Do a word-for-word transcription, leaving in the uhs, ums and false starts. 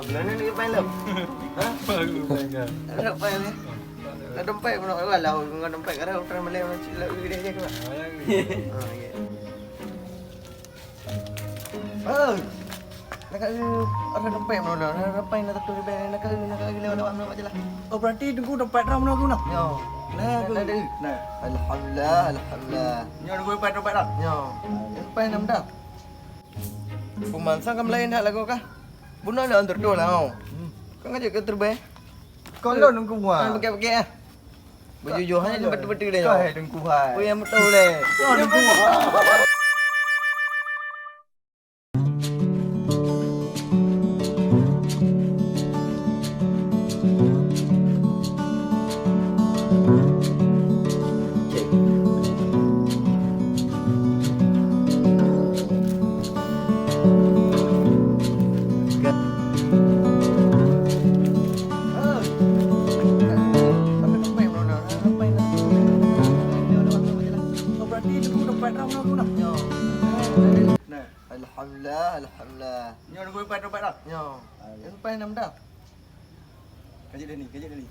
Mana ni pai lom? Ha? Baru pai kan. Ada pai ni. Ada dompet pun nak lah, ngon dompet kada orang boleh nak cik lah, udah je ke. Ha, ya. Oh. Nak kat ada dompet mana dah? Ada dompet nak tutup dompet, nak kat, nak kat lewat, lewat, lewat je lah. Oh, berarti tunggu dompet dah mana guna? Yo. Nah, ada. Nah. Alhamdulillah, alhamdulillah. Nyoe nunggu dompet, dompet dah. Yo. Dompet enam dah. Pemansang kam lain dah lagu kah? Bunoe lah antar tu lah. Kau ngajak ke terbe? Kau lo nunggu mua. Pakai-pakai ah. Bujur-jujur hanya betul-betul deh. Kau hai dengku hai. Kau yang betul deh. Kau dengku hai. Alhamdulillah, alhamdulillah. Nyoe nunggu empat, empat dah. Nyoe. Empat enam dah. Kajak dah ni, kajak dah ni.